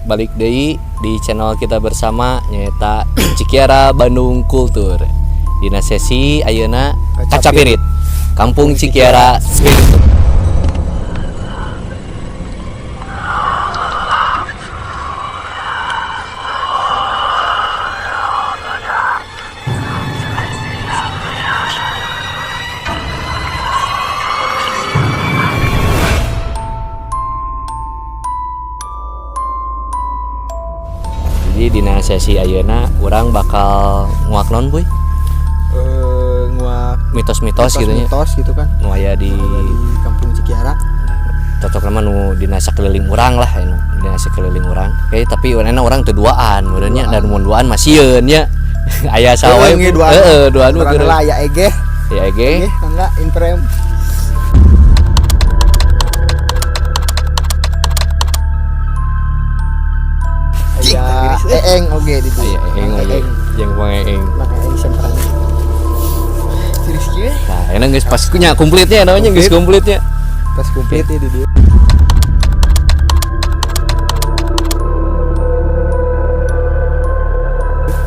Balik deui di channel kita bersama nyaeta Cikiara Bandung Kultur. Dina sesi ayeuna Kacapirit Kampung Cikiara Spiritu. Jadi dina sesi ayeuna urang bakal nguak naon, Buy? Nguak mitos-mitos gitu nya. Mitos gitu kan. Nu aya di Kampung Cikiara. Cocok mah nu dina sakeliling urang lah, anu dina sakeliling urang. Oke, tapi enak urang teu duaan meureun nya, dan mun duaan mah sieun nya. Aya saha wae. Heeh, duaan. Heeh, duaan mah urang geureuh. Heula aya Ege. Ya Ege. Ege, mangga in frame. Aya Eeng oge di dieu. Aya Eeng oge. Jeung Mang Eeng. Mang Eeng sempran. Serius kieu? Nah, enak geus pas nya komplitnya namanya geus komplitnya. Pas komplit ya di dieu.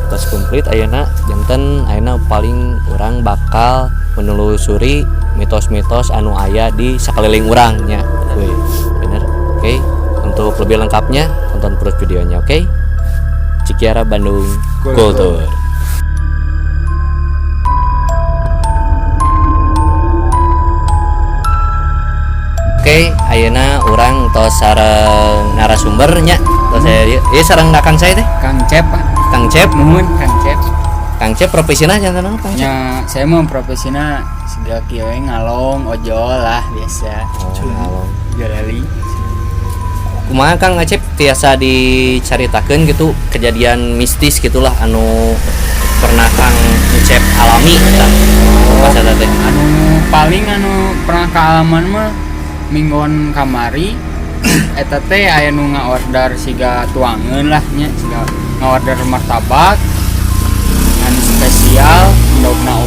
Pas komplit ayeuna janten ayeuna paling urang bakal menelusuri mitos-mitos anu aya di sakeliling urang nya. Wih, bener. Oke, untuk lebih lengkapnya tonton terus videonya, oke? Cikiara Bandung Kultur. Oke, ayeuna urang tos sareng narasumber nya. Tos saya ieu sareng Kang saya teh. Kang Cep, Pak. Kang Cep. Nuhun Kang Cep. Kang Cep profesina janten naon, Kang Cep? Ya, saya mah profesina siga kieu we, ngalong, ojol lah biasa. Oh, ngalong. Ojol. Kumaha Kang Acep tiasa dicaritakeun gitu kejadian mistis gitulah anu pernah Kang Cep alami tah. Pas eta teh. Anu paling anu pernah kaalaman mah minggon kamari eta teh aya nu ngaorder siga tuangeun lah nya, siga ngaorder martabak anu spesial endogna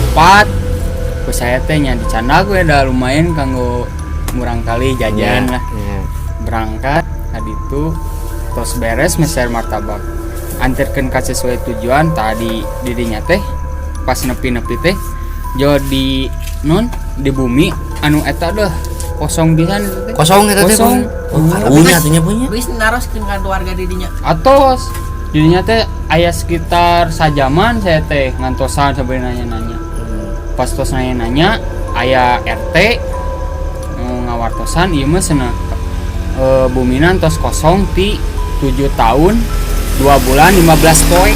4. Ku saya teh nya dicandak we da lumayan kanggo murang kali jajan lah. Berangkat tadi itu tos beres meser martabak anterkeun ka sesuai tujuan tadi didinya teh pas nepi-nepi teh jo di non di bumi anu eta deh kosong pisan eta teh. Kosong eta teh. Kosong. Oh, karunya atuh nya punya. Geus naroskeun ka keluarga didinya. Atos didinya teh aya sekitar sajaman saya teh ngantosan sampai nanya-nanya. Pas tos nanya-nanya aya RT ngawartosan ieu mah cenah buminan tos kosong ti 7 tahun 2 bulan 15 poe.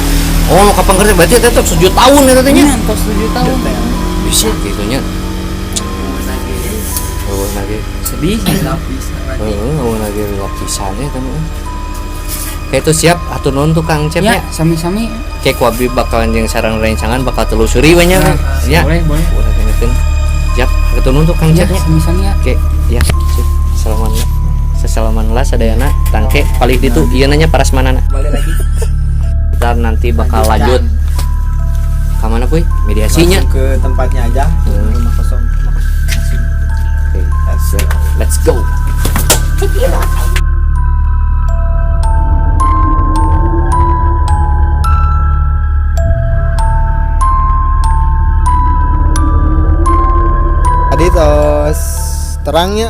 Oh, nu kapan kerja berarti eta tos 7 tahun eta teh nya. Iya, tos 7 tahun. Bisa gitu nya. Oh, nage. Sedih. Heeh, oh nage lapisan eta mah. Oke, itu siap atur nuhun tuh Kang Cep Ya, nya. sami-sami. Oke, ku abdi bakalan jeung sareng rencangan bakal telusuri we nya. Nah, Ya. boleh, boleh. Udah keneukeun. Siap, atur nuhun tuh Kang Ya, Cep nya. sami-sami ya. Oke, ya, sip. Salaman. Sesalaman lah sadayana tangke palih ditu ieu nanya parasmanana. Balik lagi. Kita nanti bakal lanjut. Ka mana puy? Mediasinya. Langsung ke tempatnya aja. Rumah kosong. Langsung. Oke, siap. Let's go. Tadi tos terangnya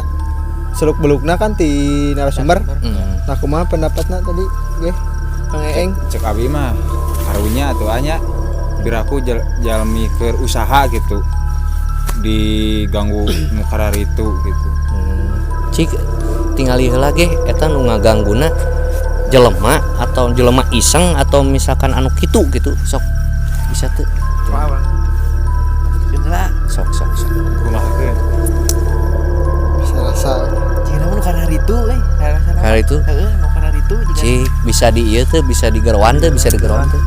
seluk belukna kan ti narasumber. Nah, kumaha pendapatna tadi, nggih? Kang Eeng. Cek abi mah karunya atuh anya biraku jalmi keur usaha gitu diganggu nu kararitu gitu. Cik tingali heula ge eta nu ngagangguna jelema atau jelema iseng atau misalkan anu kitu gitu sok bisa teu? Sok sok sok. Kumaha? Bisa rasa. Cina mah nu kararitu euy, Kararitu? Heeh, nu kararitu jiga. Cik bisa di ieu teu, bisa digeroan teu, bisa digeroan teu.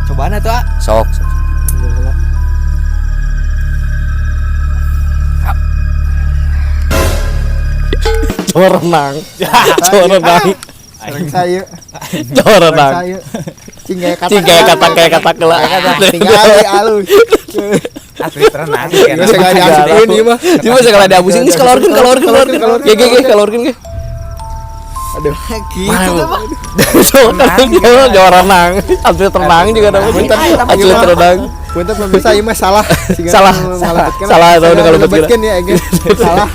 Cobaan atuh, ah. Sok sok. Coba renang. Coba renang. Sareng saya. Coba renang. Saya. Cing kayak kata. Cing kayak kata kela. Tinggal alus. Atlet renang. Ini segala diasupkeun ieu mah. Cuma segala diabusin geus keluarkeun keluarkeun keluarkeun. Ge ge ge keluarkeun ge. Aduh. Gitu tuh mah. Jawa renang, atlet renang juga namanya. Atlet renang. Punten pemirsa ieu mah salah. Salah. Salah atau udah kalau lebetkeun ya ge. Salah.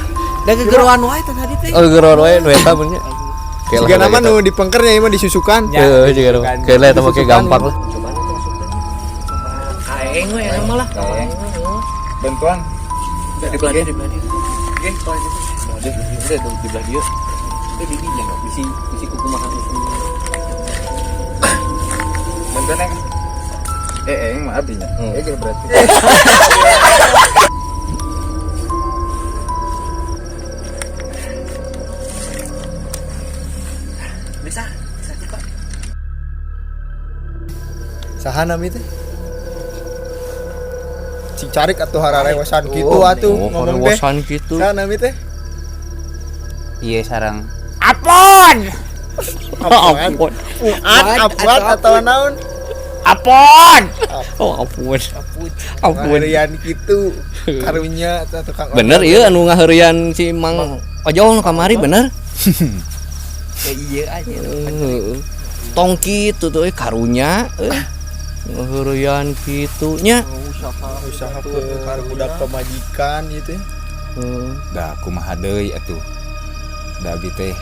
Da gegeroan wae teh tadi teh. Oh, gegeroan wae nu eta mun nya. Siga nama nu dipengkernya ieu mah disusukan. Heeh, siga nama. Keun lah eta mah gampang lah. Coba atuh masukkeun. Coba kaeng we eta mah lah. Bantuan. Di belah dia, di belah dia. Oke, di belah dia. Itu di dia bisi bisi kumaha. Bantuan yang eng mah abdi nya. Eh berarti. Bisa, bisa buka. Saha nami teh? Cing carik atuh hararewasan kitu atuh ngomong teh. Hararewasan kitu. Saha nami teh? Iya sarang. Apon. Apon. Uat, apon atau naon? Apon. Oh, apun. Apun. Ngaheureuyan kitu. Karunya atau tukang. Bener ieu anu ngaheureuyan si Mang Ojol nu kamari bener. Ya iya aja. Tong kitu tuh karunya euy. Ngaheureuyan kitu nya. Usaha ke budak pemajikan gitu. Da kumaha deui atuh. Da abi teh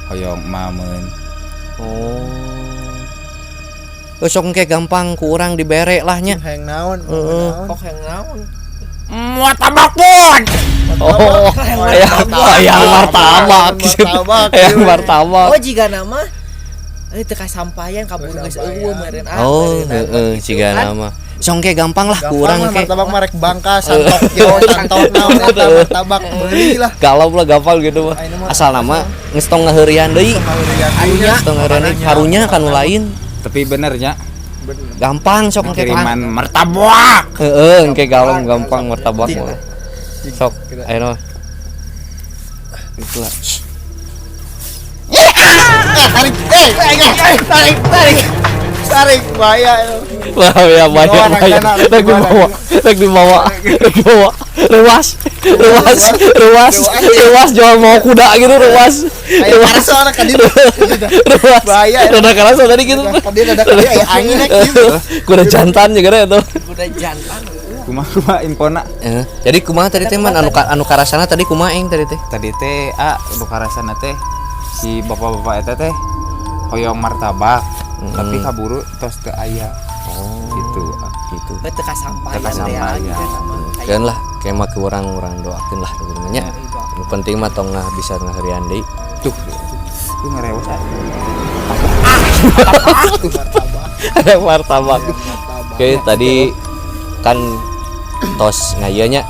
hoyong mameun. Oh. Sok engke gampang ku urang dibere lah nya. Hayang naon? Kok hayang naon? Martabak pun. Oh, hayang martabak. Hayang martabak. Oh, jiga nama teu kasampayan kabur geus eueuh meureun ah. Oh, heeh, jiga nama. Sok engke gampang lah ku urang engke. Martabak mah rek bangka santok yo santok naon eta martabak beuli lah. Galau lah gampang gitu mah. Asal nama geus tong ngaheureuyan deui. Tong ngaheureuyan karunya kanu lain. Tapi benernya gampang sok engke kiriman martabak. Heeh, engke galau gampang martabak mah. Sok ayo. Itulah. Tarik, tarik, tarik. Tarik bahaya. Bahaya, bahaya, bahaya. Rek dibawa, rek dibawa, rek dibawa. Ruas, ruas, ruas, ruas jual mau kuda gitu ruas. Ruas. Ruas. Bahaya. Rada kerasa tadi gitu. Rada kerasa angin gitu. Kuda jantan juga itu. Kuda jantan. Kumaha infona. Jadi kumaha tadi teh man anu karasana tadi kumaha eng tadi teh? Tadi teh anu karasana teh si bapak-bapak eta teh hoyong martabak. Tapi kaburu tos teu aya. Oh, gitu. Gitu. Teu kasampayan. Keun lah, kayak mah ku urang-urang doakeun lah gitu nya. Nu penting mah tong nah bisa ngaheureuyan deui. Tuh. Tuh ngarewas ah. Martabak. Oke, tadi kan tos ngayeu nya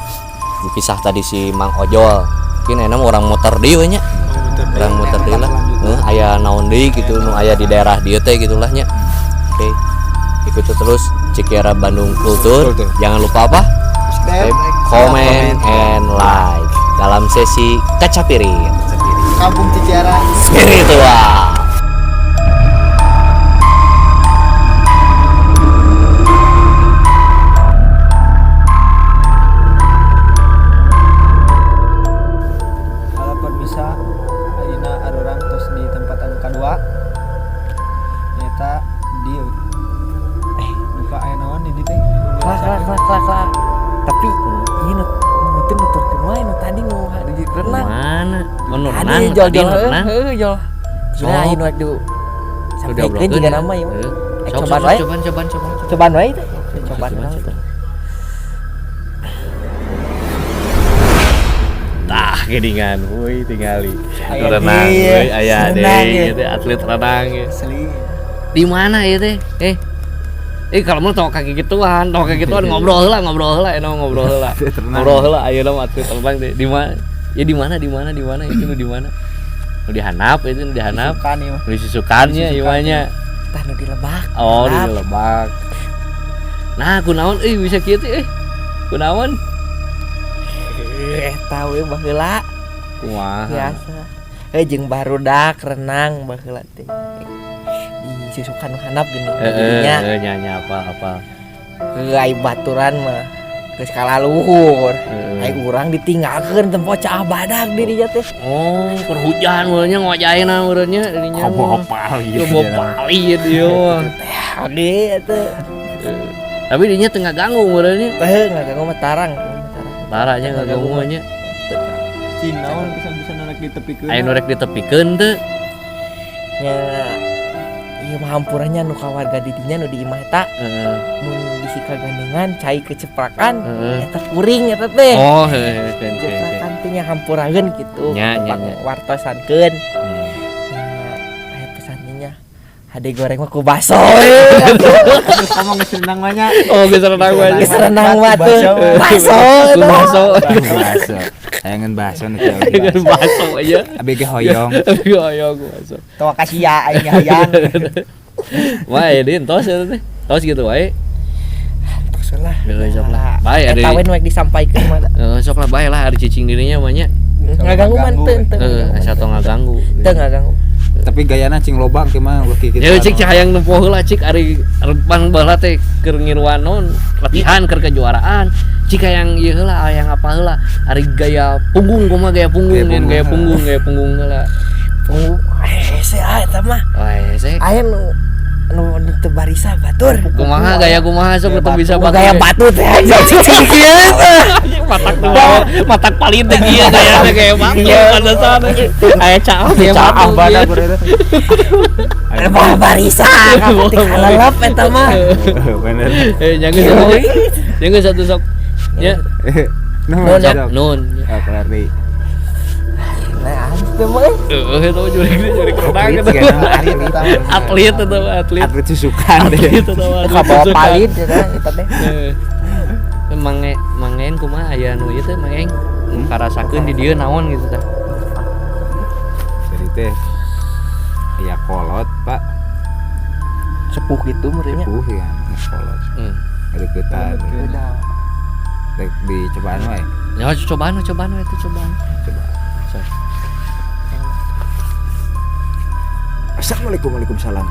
kisah tadi si Mang Ojol. Mungkin enak orang muter deui we nya. Orang muter deui lah. Aya naon deui gitu nu aya di daerah dieu teh gitulah nya. Oke. Ikuti terus Cikiara Bandung Kultur. Jangan lupa apa? Subscribe, comment, and like dalam sesi kaca piring. Kampung Cikiara Spiritual. Halo pemirsa, ayeuna arurang tos di tempat anu kadua. Nyata di duka aya naon di dieu teh? Klak. Tapi ieu nu itu nuturkeun wae nu tadi nu di renang. Mana? Nu renang tadi renang. Heuh, jol. Sudah ayeuna rek du. Sampaikeun jiga nama ieu. Cobaan wae. Cobaan. Cobaan wae teh. Cobaan wae. Tah geuningan euy tingali. Renang euy aya deui ieu atlet renang ieu. Di mana ieu teh? Kalau mau tong kaki gituan ngobrol heula, enak ngobrol heula. Ngobrol heula ayeuna mah atlet renang teh. Di mana? Ya di mana itu nu di mana? Nu dihanap itu nu dihanap. Nu disusukannya ieu mah nya. Tah nu di Lebak. Oh, di Lebak. Nah, kunaon euy bisa kieu teh euy? Kunaon? Eta we baheula. Kumaha? Biasa. Jeung barudak renang baheula teh. Disusukan handap geuning jadinya. Heeh, nya apa. Heuh ai baturan mah Geus kalaluhur. Heeh. Ai urang ditinggalkeun tempo caah badak di dinya teh. Oh, keur hujan meureunnya ngojaina meureunnya dinya. Komo palit. Komo palit ieu mah. Teh ade eta. Tapi dinya teu ngaganggu meureunnya. Teh ngaganggu mah tarang. Tara nya ngaganggu mah nya. Cing naon pisan-pisan nu rek ditepikeun. Aya nu rek ditepikeun teu? Nya ieu mah hampuranya nu ka warga di dinya nu di imah eta. Heeh. Mun bisi kagandengan cai keceprakan Heeh. eta kuring eta teh. Oh, heeh, heeh, heeh. Keceprakan teh nya hampurakeun kitu. Nya, nya, nya. Wartosankeun. Nya aya pesannya nya. Hade goreng mah ku baso. Kamu geus renang mah nya. Oh, geus renang mah. Geus renang mah tuh. Baso. Ku baso. Baso. Hayangan baso nu kieu. Dengan baso aja. Abi ge hoyong. Hoyong ku baso. Tawa kasih ya aing hayang. Wah, ini tos ya teh. Tos gitu wae. Tos lah. Geus sok lah. Bae Eta ari. we nu disampaikeun mah. Heeh, sok lah bae lah ari cicing dirinya mah nya. Ngaganggu mah teu teu. Heeh, asa tong ngaganggu. Teu ngaganggu. Tapi gayana cing loba engke mah ulah kieu. Ya cik hayang nempo heula cik ari repan baheula teh keur ngiruan naon latihan keur kejuaraan. Cik hayang ieu heula hayang apa heula ari gaya punggung kumaha gaya punggung gaya punggung gaya punggung heula. Punggung hese ah eta mah. Oh hese. Aya nu nu teu barisa batur. Kumaha gaya kumaha sok teu bisa batu. Gaya batu teh aja cicing kieu. Matak tuh matak paling teh kieu gayana gaya batu pantesan. Aya caah gaya batu. Caah badak eta. Barisa kalalep eta mah. Bener. Eh nyangeun nyangeun satu sok. Ya. Nun. Nun. Oh, kelar deui. Nah, itu mah. Heeh, itu jurik renang gitu. Atlet itu atlet. Atlet susukan deh. Atlet itu kabawa palit eta teh. Mange mangeun kumaha aya nu ieu teh mangeng karasakeun di dieu naon gitu tah. Jadi teh aya kolot, Pak. Sepuh gitu meureunnya. Sepuh ya, kolot. Heeh. Deuketan. Rek dicobaan wae. Ya cobaan cobaan wae itu cobaan. Coba. Assalamualaikum waalaikumsalam.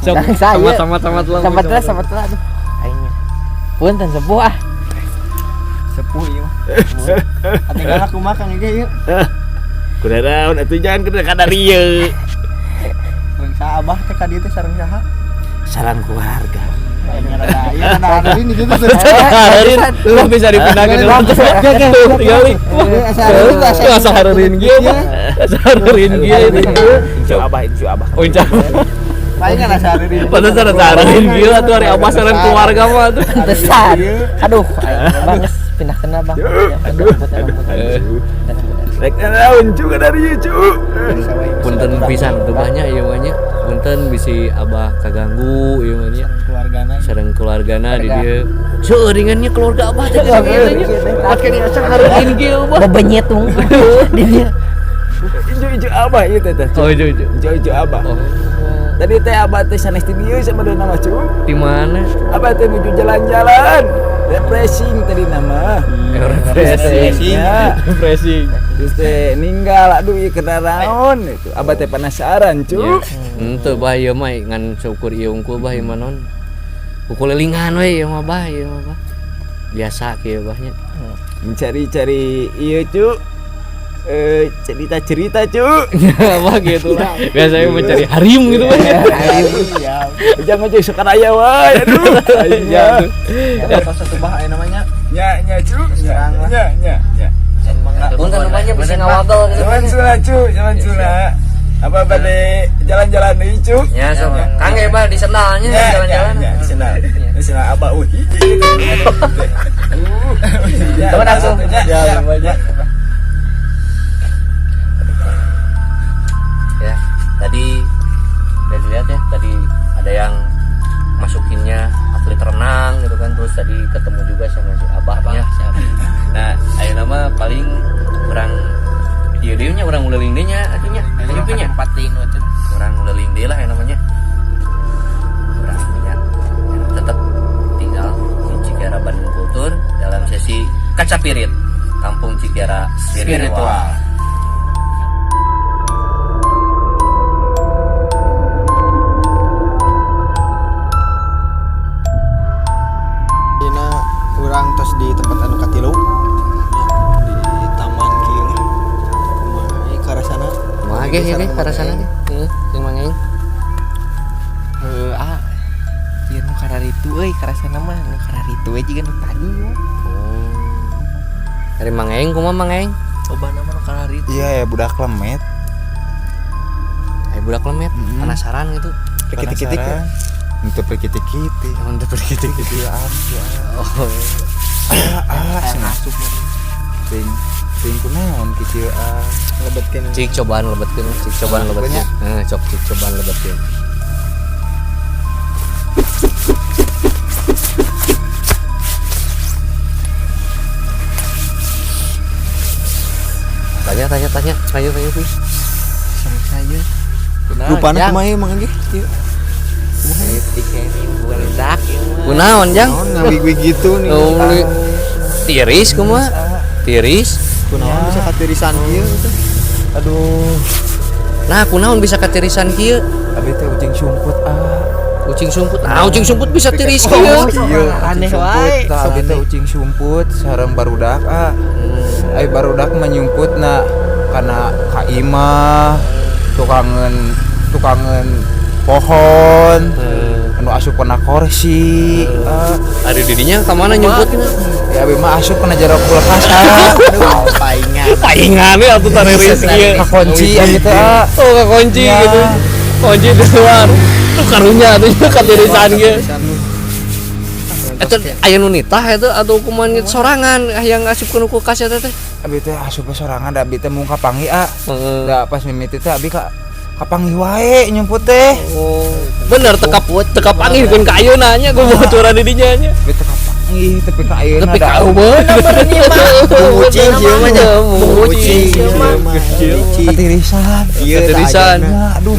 Sama sama sama sama sama aduh. Aing. Punten sepuh ah. Sepuh ieu mah. Tinggal aku makan ge ieu. Kunaon atuh jangan kena kadarieu. Sareng saha abah teh ka dieu teh sareng saha? Sareng keluarga. Iya kada harerin gitu tuh. Harerin lu bisa dipindahkeun. Tinggali. Asa harerin kieu mah. Asa harerin kieu. Insya abah, insya abah. Oh insya abah. Paling kan asa harerin. Pantesan asa harerin kieu atuh ari abah sareng keluarga mah atuh. Pantesan. Aduh, aing geus pindah kena Bang. Aduh. Rek naon juga dari ieu, cu. Punten pisan teu banyak ieu mah nya. Punten bisi abah kaganggu ieu mah nya. Sareng keluargana di dieu. Seuringannya keluarga abah teh nya. Pake di asa harerin kieu abah. Bebenyet mung di dieu. Ijo-ijo abah ieu teh teh. Oh ijo-ijo. Ijo-ijo abah. Tadi teh abah teh sanes di dieu sama nama cu. Di mana? Abah teh nuju jalan-jalan. Refreshing tadi nama. Refreshing. Ya. Refreshing. Terus teh ninggal aduh ieu kenaraon itu. Abah teh penasaran cu. Henteu bah ieu mah ngan syukur ieu unggul bah ieu mah non. Kukulilingan we ieu mah bah ieu mah bah. Biasa kieu bah nya. Mencari-cari ieu cu. Cerita-cerita cu. Apa gitu lah. Biasanya mencari harim gitu bah. Harim. Jangan aja suka aya wae. Aduh. Ya. Ya tos satu bah aya namanya. Nya nya cu. Nya nya nya. Punten rumahnya bisa ngawabel gitu. Cuman sula cu, cuman sula. Apa bade jalan-jalan deui cu? Ya sok. Kang ge bah di sendalnya jalan-jalan. Ya, di sendal. Di sendal abah hiji gitu. Teman langsung. Ya, banyak. Ya, tadi udah dilihat ya, tadi ada yang masukinnya atlet renang gitu kan, terus tadi ketemu juga sama si abahnya. Nah, ayo nama paling orang ieu-ieunya orang uleling deui nya atunya. Atunya orang uleling deui lah yang namanya. Orang nya tetap tinggal di Cikiara Bandung Kultur dalam sesi Kacapirit Kampung Cikiara Spiritual. Karasana ge? Heeh, jeung Mang Eng. Heuh ah. Ieu nu kararitu euy karasana mah nu kararitu we jiga nu tadi mah. Oh. Dari Mang Eng kumaha Mang Eng? Lobana mah nu kararitu. Iya ya budak lemet. Aya budak lemet, penasaran gitu. Rikitik-kitik ya. Untuk perkitik-kitik. Untuk perkitik-kitik. Iya, Oh. ah, Asup mah. ting ting kunaon kieu ah. Lebetkeun. Cik cobaan lebetkeun, cik cobaan lebetkeun. Heeh, cok cik cobaan lebetkeun. Tanya tanya tanya, tanya tanya kuy. Saya. Rupana kumaha ieu Mang Egi? Ieu. Leutik ini budak ieu mah. Kunaon jang? Naon ngawig-wig gitu nih. Oh, tiris kumaha? Tiris. Kunaon bisa katirisan kieu gitu. Aduh, Nah, kunaon bisa katirisan kieu? abi teh ucing sumput ah. Ucing sumput. Nah, ucing sumput bisa tiris kieu. Iya, Aneh wae. Tah abi teh ucing sumput sareng barudak ah. Ai barudak manyumputna kana ka imah, tukangeun pohon, anu asup kana kursi. Ah, Ari didinya ka mana nyumputna? ya abi mah asup kana jero kulkas ah. Aduh, paingan. Paingan we atuh tariris kieu. Kakunci abi teh ah. Oh, kakunci Ya. gitu. Kunci di luar. Tuh karunya atuh katirisan kieu. Eta aya nu nitah eta atau kumaha sorangan yang asupkeun kulkas eta teh. Abi teh asup sorangan da abi teh mung kapanggih ah. Heeh. Da pas mimiti teh abi ka kapanggih wae nyumput teh. Oh. Bener teka teka panggihkeun ka ayeuna nya gua bocoran di dinya nya. Abi teh kapanggih tapi ka ayeuna Tapi da. ka bener bener mah. Ucing ieu mah nya. Ucing Ucing ieu mah. Katirisan. Ieu tah Katirisan. ajabna. Ya, aduh.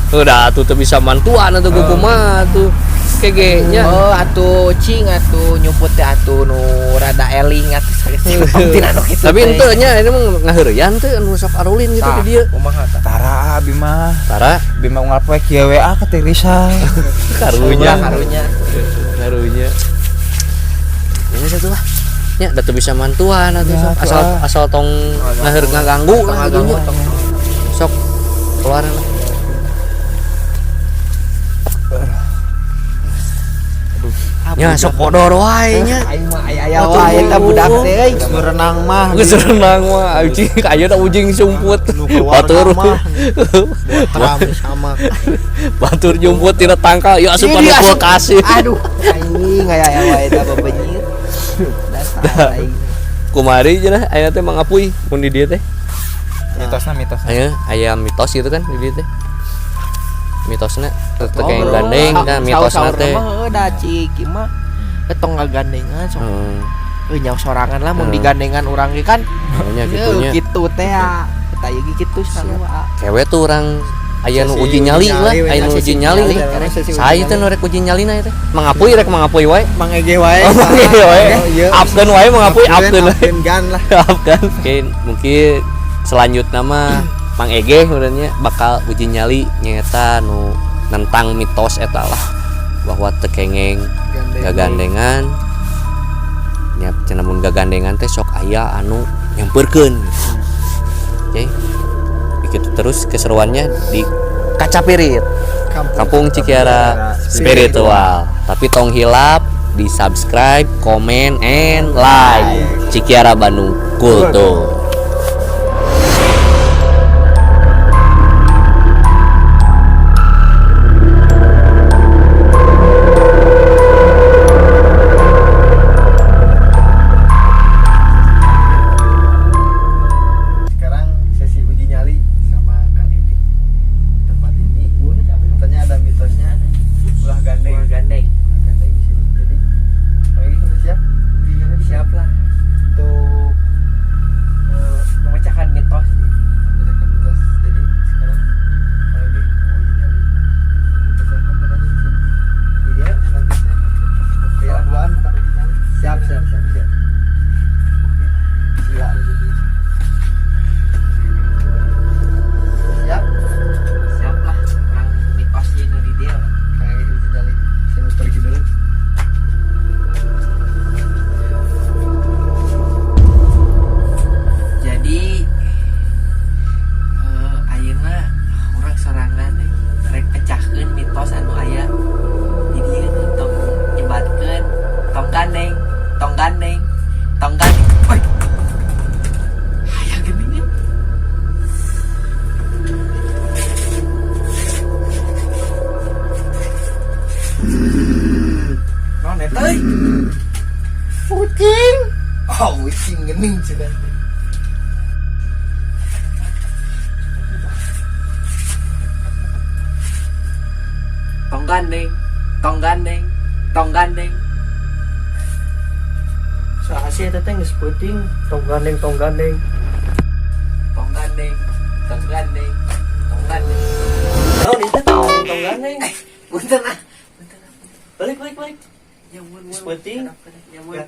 Udah atuh teu bisa mantuan atuh gua kumaha atuh. Kege nya. Oh atuh cing atuh nyumput teh atuh nu rada eling atuh tong tina nu kitu. Tapi ente nya ini mah ngaheureuyan teh anu sok arulin gitu di dieu. Kumaha tah? Tara abi mah. Tara Abi mah unggal poe kieu we ah katirisan. karunya. Karunya. Karunya. Ini satu lah. Nya da teu bisa mantuan atuh Ya, sok atuh, asal ah. asal tong ngaheur ngaganggu lah gitu nya. Sok keluar lah. Nya sok bodor wae nya. Aing mah aya-aya wae eta budak teh euy. Geus berenang mah. Geus renang mah ucing ayeuna ujing sumput. Nu keluar Batur. mah. Tram sama. Batur nyumput tina tangkal ya asupan Ini asup. kulkas. Aduh, anjing aya-aya wae eta bebenyir. Dasar aing. Kumari cenah ayeuna teh mangapuy mun di dieu teh. Mitosna mitosna. Aya aya mitos gitu kan di dieu teh. Mitosna teu kayak gandeng nah mitosna teh. Mah heuh da cik ieu mah tong ngagandengan sok Heeh. euy nyaho sorangan lah mun Hmm. digandengan urang ge kan. Nya Heuh, gitunya. Kitu teh ya. Eta ieu ge kitu sarua. Kewe tuh orang aya nu Sesi uji nyali lah, nyali, aya nu sesi uji nyali. nyali, sesi uji Saya teh nyali. nu rek uji nyalina teh. Mangapuy rek mangapuy wae. Mang Ege wae. Oh, Mang Ege wae. Oh, iya. Apkeun wae mangapuy apkeun wae. Apkeun gan lah. Apkeun. Oke, mungkin selanjutnya mah Mang Ege sebenarnya bakal uji nyali nyata nu nentang mitos eta lah bahwa teu kengeng gagandengan nya cenah mun gagandengan teh sok aya anu nyamperkeun. Oke. Begitu terus keseruannya di Kacapirit, Kampung Cikiara Spiritual. Tapi tong hilap di subscribe, komen, and like. Cikiara Bandung Kultur. Sekarang sesi uji nyali sama Kang Egi. Tempat ini katanya ada mitosnya ulah gandeng. Ulah gandeng. Ulah gandeng di sini. Jadi Kang Egi sudah siap? Uji nyali Siap lah. Untuk Geuning sugan. Tong gandeng, tong gandeng, tong gandeng. Saha sih eta teh geus peuting, tong gandeng tong gandeng. Tong gandeng, tong gandeng, tong gandeng. Naon itu tong tong gandeng? Punten ah. Balik balik balik. Ya mun Geus peuting. Ya mun. Ya.